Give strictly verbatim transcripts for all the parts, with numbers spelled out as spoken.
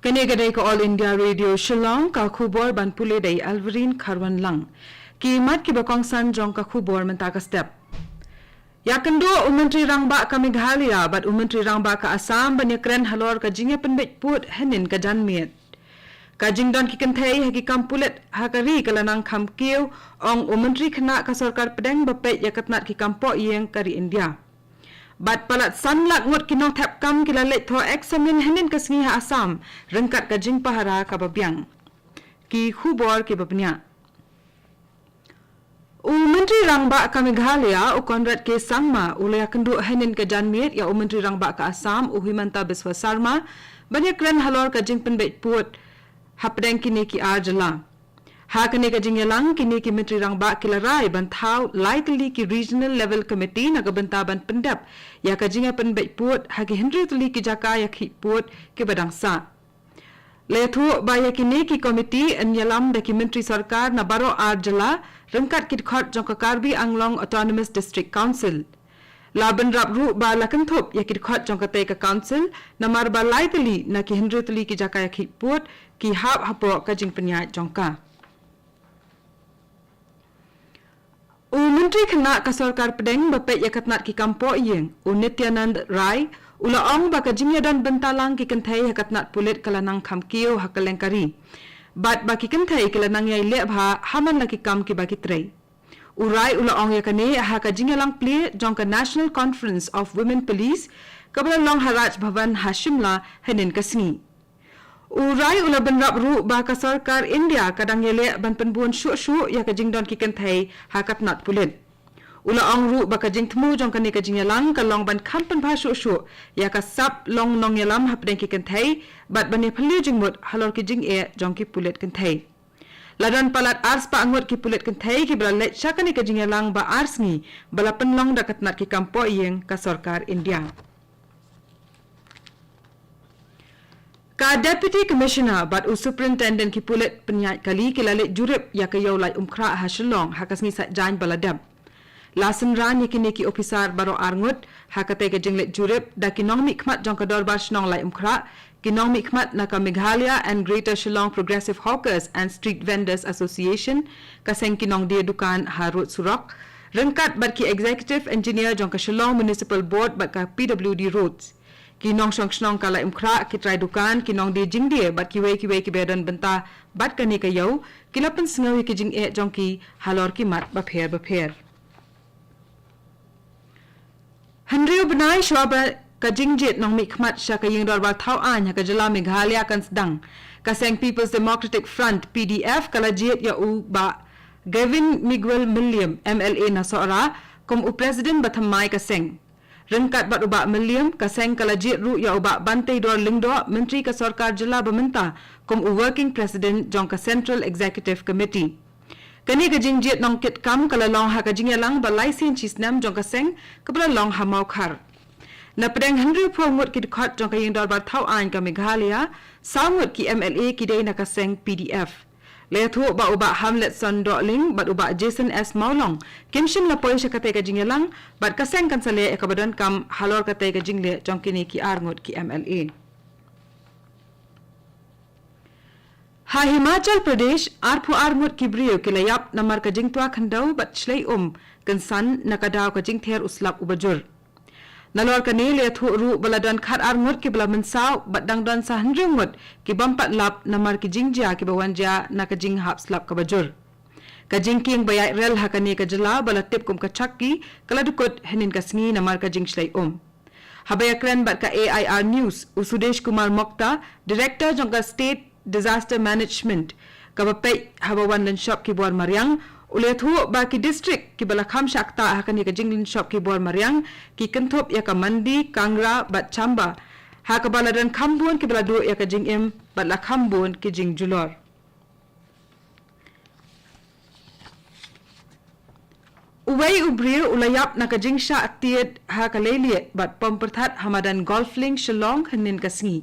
Kane ka dei ka All India Radio Shillong, ka khubor ban pule da i Alverine Kharwanlang. Ki mat kiba kongsan jong ka khubor mynta ka step. Ïakynduh u Myntri Rangbah ka Meghalaya bad u Myntri Rangbah ka Assam ban ïakren halor ka jingïapynbeit pud hynnin ka janmiet. Ka jingdon ki kynthei ha ki kam pulit ha ka ri ka la nang kham kiew, ong u Myntri Khynnah ka Sorkar Pdeng ba peit ïa ka tnat ki kam poh ïing ka ri India. Bad palat san lak ngut ki nongthep kam ki la leit thoh eksamin hynnin ka sngi ha Assam, ryngkat ka jingpahara kaba biang. Ki khubor kiba bniah. U Myntri Rangbah ka Meghalaya, u Conrad K Sangma, u la ïakynduh hynnin ka janmiet ïa u Myntri Rangbah ka Assam, u Himanta Biswa Sarma, ban ïakren halor ka jingpynbeit pud hapdeng kine ki ar jylla. Ha kane ka jingïalang, kine ki Myntri Rangbah ki la rai ban thaw lai tylli ki Regional Level Committee na ka bynta ban pyndep ïa ka jingïapynbeit pud ha ki hynriew tylli ki jaka ïakhih pud kiba dang sah. La ïathuh ba ïa kine ki komiti yn ïalam da ki Myntri Sorkar na baroh ar jylla, ryngkat ki dkhot jong ka Karbi Anglong Autonomous District Council. La bynrap ruh ba la kynthup ïa ki dkhot jong katei ka Council, namar ba lai tylli na ki hynriew tylli ki jaka ïakhih pud ki hap hapoh ka jingpynïaid jong ka. U Myntri Khynnah ka Sorkar Pdeng ba peit ïa ka tnat ki kam poh ïing, u Nityanand Rai, u la ong ba ka jingïadon bynta lang ki kynthei ha ka tnat pulit ka la nang kham kiew ha kylleng ka ri. Bad ba ki kynthei ki la nang ïai leh bha ha man la ki kam kiba ki trei. U Rai u la ong ïa kane ha ka jingïalang plie jong ka National Conference of Women Police, kaba la long ha Raj Bhavan ha Shimla hynnin ka sngi. U Rai u la bynrap ruh ba ka Sorkar India ka dang ïaleh ban pynbun shuh shuh ïa ka jingdon ki kynthei ha ka tnat pulit. U la ong ruh ba ka jingthmu jong kane ka jingïalang ka long ban kham pynbha shuh shuh ïa ka sap long nongïalam hapdeng ki kynthei, bad ban ïaphylliew jingmut halor ki jingeh jong ki pulit kynthei. La don palat ar spah ngut ki pulit kynthei kiba la leit sha kane ka jingïalang ba ar sngi, ba la pynlong da ka tnat ki kam poh ïing ka Sorkar India. Ka Deputy Commissioner bad u Superintendent ki pulit pynïaid kali ki la leit jurip ïa ka ïew Laitumkhrah ha Shillong ha ka sngi Saitjaiñ ba la dep. La synran ïa kine ki ophisar baroh ar ngut ha katei ka jingleit jurip da ki nongmihkhmat jong ka Dorbar Shnong Laitumkhrah, ki nongmihkhmat na ka Meghalaya and Greater Shillong Progressive Hawkers and Street Vendors Association, ka seng ki nongdie dukan ha rud surok, ryngkat bad ki Executive Engineer jong ka Shillong Municipal Board bad ka P W D Roads. Ki nongshong shnong ka Laitumkhrah, ki trai dukan, ki nongdie jingdie bad kiwei kiwei kiba ïadon bynta bad kane ka ïew, ki la pynsngew ïa ki jingeh jong ki halor ki mat bapher bapher. Hynriew bnai shuwa ba ka jingjied nongmihkhmat sha ka Ïing Dorbar Thaw Aiñ ha ka jylla Meghalaya kan sdang, ka seng People's Democratic Front, P D F, ka la jied ïa u Bah Gavin Miguel Mylliem, M L A na Sohra, kum u President ba thymmai ka seng. Ryngkat bad u Bah Mylliem, ka seng ka la jied ruh ïa u Bah Banteidor Lyngdoh, Myntri ka Sorkar Jylla ba mynta, kum u Working President jong ka Central Executive Committee. Kane ka jingjied nongkitkam ka la long ha ka jingïalang ba laisien shisnem jong ka seng, kaba la long ha Mawkhar. Na pdeng hynriewphew ngut ki dkhot jong ka Ïing Dorbar Thaw Aiñ ka Meghalaya, saw ngut ki M L A ki dei na ka seng P D F. La ïathuh ba u Bah Hamletson Dohling bad u Bah Jason S Mawlong kim shym la poi sha katei ka jingïalang, bad ka seng kan sa leh ïa kaba donkam halor katei ka jingleh jong kine ki ar ngut ki M L A. Ha Himachal Pradesh, arphew ar ngut ki briew ki la ïap namar ka jingtwa khyndew bad shlei um kynsan na ka daw ka jingther u slap uba jur. Nalor kane la ïathuh ruh ba la don khat ar ngut kiba la mynsaw bad dang don sa hynriew ngut ki bym pat lap namar ki jingjia kiba wan jia na ka jinghap slap kaba jur. Ka jingkieng ba ïaid rel ha kane ka jylla ba la tip kum ka Chakki ka la dukut hynnin ka sngi namar ka jingshlei um. Haba ïakren bad ka A I R News, u Sudesh Kumar Mokta, Director jong ka State Disaster Management, kaba peit haba wan lynshop ki bor mariang, u la ïathuh ba ki district kiba la kham shah ktah ha kane ka jinglynshop ki bor mariang ki kynthup ïa ka Mandi, Kangra bad Chamba, ha kaba la don kham bun kiba la duh ïa ka jingim bad la kham bun ki jingjulor. Uwei u briew u la ïap na ka jingshah tied ha ka leilieh bad pom pyrthat ha madan Golf Link Shillong hynnin ka sngi.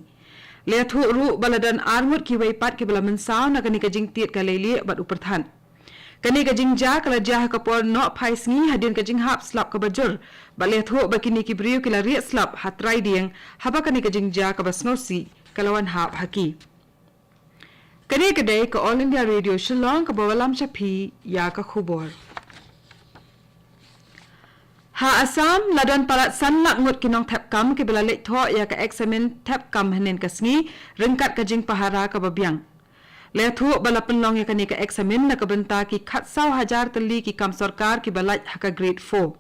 La ïathuh ruh ba la don ar ngut kiwei pat kiba la mynsaw na kane ka jingtied ka leilieh bad u pyrthat. Kane ka jingjia ka la jia ha ka por nohphai sngi hadien ka jinghap slap kaba jur, bad la ïathuh ba kine ki briew ki la rieh slap ha trai dieng haba kane ka jingjia kaba sngewsih ka la wan hap ha ki. Kane ka dei ka All India Radio Shillong kaba wallam sha phi ïa ka khubor. Ha Assam, la don palat san lak ngut ki nongthep kam kiba la leit thoh ïa ka eksamin thep kam hynnin ka sngi, ryngkat ka jingpahara kaba biang. La ïathuh ba la pynlong ïa kane ka eksamin na ka bynta ki khatsaw hajar tylli ki kam sorkar kiba lait ha ka grade four.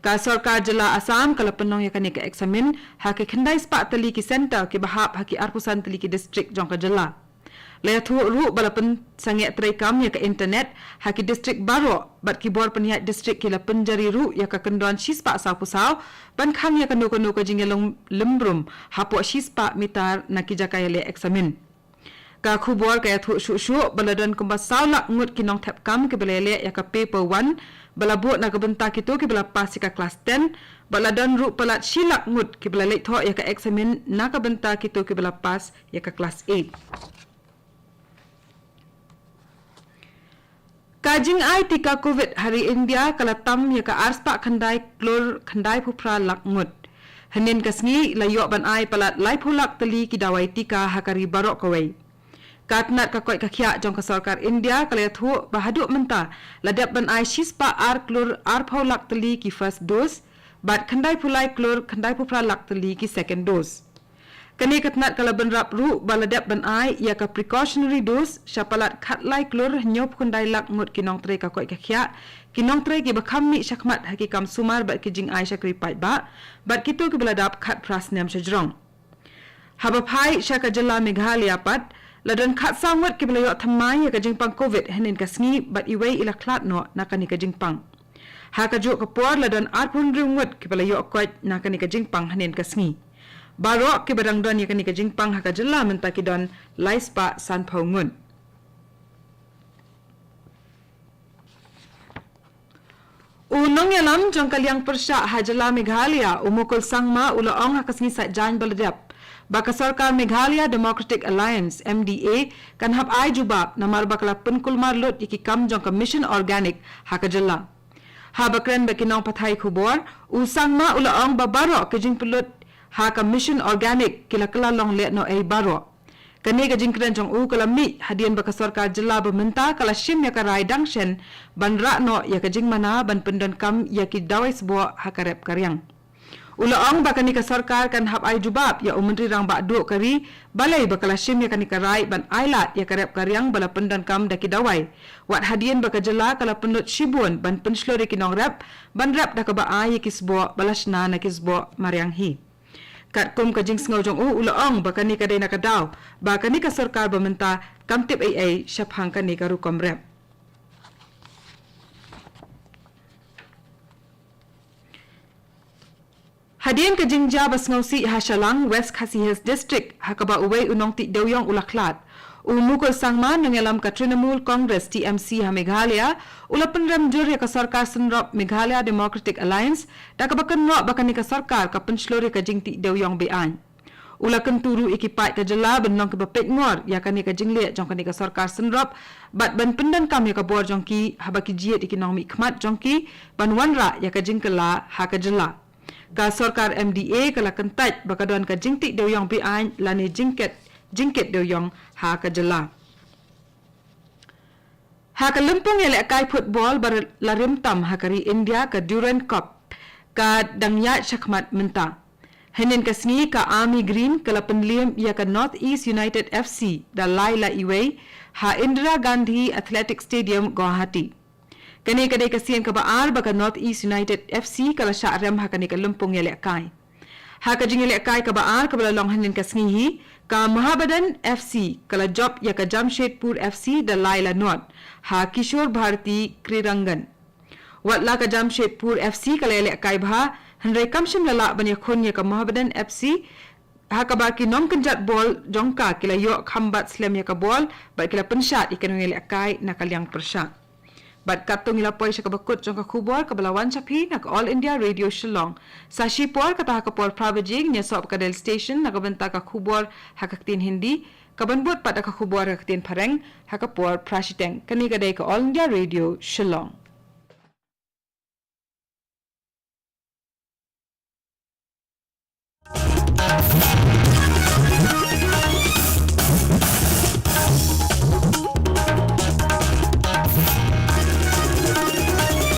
Ka sorkar jylla Assam ka la pynlong ïa kane ka eksamin ha ki khyndai spah tylli ki center kiba hap ha ki arphew san tylli ki district jong ka jylla. La ïathuh ruh ba la pynsangeh treikam ïa ka internet ha ki district baroh, bad ki bor pynïaid district ki la pynjari ruh ïa ka kyndon shispah sawphew saw ban khang ïa kano kano ka jingïalum lem brum hapoh shispah mitar na ki jaka ïaleh eksamin. Ka khubor ka ïathuh shuh shuh ba la don kumba saw lak ngut ki nongthep kam kiba la ïaleh ïa ka paper one, ba la buh na ka bynta kito kiba la pass ïa ka klas ten, bad la don ruh palat shi lak ngut kiba la leit thoh ïa ka eksamin na ka bynta kito kiba la pass ïa ka klas eight. Ka jingai tika covid ha ri India ka la tam ïa ka arspah khyndai klur khyndaiphew phra lak ngut. Hynnin ka sngi la ïoh ban ai palat laiphew lak tylli ki dawai tika ha ka ri baroh kawei. Ka tnat ka koit ka khiah jong ka sorkar India ka la ïathuh ba haduh mynta la dep ban ai shispah ar klur arphew lak tylli ki first dose, bad khyndaiphew lai klur khyndaiphew phra lak tylli ki second dose. Kane ka tnat ka la bynrap ruh ba la dep ban ai ïa ka precautionary dose sha palat khatlai klur hynñiewphew khyndai lak ngut ki nongtrei ka koit ka khiah, ki nongtrei kiba kham mih shakhmat ha ki kam sumar bad ki jingai shakri paidbah, bad kito kiba la dap khatphra snem shajrong. Haba phai sha ka jylla Meghalaya pat, la don khatsaw ngut kiba la ïoh thymmai ïa ka jingpang covid hynnin ka sngi bad iwei i la khlad noh na kane ka jingpang. Ha kajuh ka por la don arphew hynriew ngut kiba la ïoh koit na kane ka jingpang hynnin ka sngi. Baroh kiba dang don ïa kane ka jingpang ha ka jylla mynta ki don laispah sanphew ngut. U nongïalam jong ka liang pyrshah ha jylla Meghalaya, u Mukul Sangma, u la ong ha ka sngi Saitjaiñ ba la dep ba ka sorkar Meghalaya Democratic Alliance, M D A, kan hap ai jubab namar ba ka la pynkulmar lut ïa ki kam jong ka Mission Organic ha ka jylla. Haba kren bad ki nongpathai khubor, u Sangma u la ong ba baroh ki jingpynlut ha ka Mission Organic ki la kylla long lehnohei baroh. Kane ka jingkren jong u ka la mih hadien ba ka sorkar jylla ba mynta ka la shim ïa ka rai dang shen ban rah noh ïa ka jingmana ban pyndonkam ïa ki dawai sboh ha ka rep ka riang. U la ong ba kane ka sorkar kan hap ai jubab ïa u Myntri Rangbah Duh ka ri, balei ba ka la shim ïa kane ka rai ban ai lad ïa ka rep ka riang ba la pyndonkam da ki dawai, wat hadien ba ka jylla ka la pynlut shibun ban pynshlur ïa ki nongrep ban rep da kaba ai ïa ki sboh ba la shna na ki sboh mariang hi. Katkum ka jingsngew jong u, u la ong ba kane ka dei na ka daw ba kane ka sorkar ba mynta kam tip ei ei shaphang kane ka rukom rep. Hadien ka jingjia ba sngewsih ha Shallang, West Khasi Hills District, ha kaba uwei u nongtih dewïong u la khlad, u Mukul Sangma, nongïalam ka Trinamool Congress, T M C, ha Meghalaya, u la pynrem jur ïa ka sorkar synrop Meghalaya Democratic Alliance da kaba kynnoh ba kane ka sorkar ka pynshlur ïa ka jingtih dewïong be-aiñ. U la kyntu ruh ïa ki paid ka jylla ban long kiba peit ngor ïa kane ka jingleh jong kane ka sorkar synrop bad ban pyndonkam ïa ka bor jong ki haba ki jied ïa ki nongmihkhmat jong ki ban wanrah ïa ka jingkylla ha ka jylla. Ka sorkar M D A ka la kyntait ba ka don ka jingtih dewïong be-aiñ lane jingkit, jingkit dewïong ha ka jylla. Ha ka lympung ïalehkai football ba la rim tam ha ka ri India, ka Durand Cup ka dang ïaid shakhmat mynta. Hynnin ka sngi ka Army Green ka la pynliem ïa ka North East United F C da lai la iwei ha Indira Gandhi Athletic Stadium, Guwahati. Kane ka dei ka sien kaba ar ba ka North East United F C ka la shah rem ha kane ka lympung ïalehkai. Ha ka jingïalehkai kaba ar kaba la long hynnin ka sngi hi, ka Mohammedan F C ka la jop ïa ka Jamshedpur F C da lai la nod ha Kishore Bharati Krirangan. Wat la ka Jamshedpur F C ka la ïalehkai bha, hynrei kam shym la lah ban ïakhun ïa ka Mohammedan F C, ha kaba ki nongkynjat bol jong ka ki la ïoh kham bat slem ïa ka bol bad ki la pynshad ïa ka nongïalehkai na ka liang pyrshah. Bad katto ngi la poi sha kaba kut jong ka khubor kaba la wan sha phi na ka All India Radio Shillong. Sa shipor, kata ha ka por phra baje, ngin ïasoh bad ka Delhi Station na ka bynta ka khubor ha ka ktien Hindi, kaban bud pat da ka khubor ha ka ktien Phareng ha ka por phra shiteng. Kane ka dei ka All India Radio Shillong.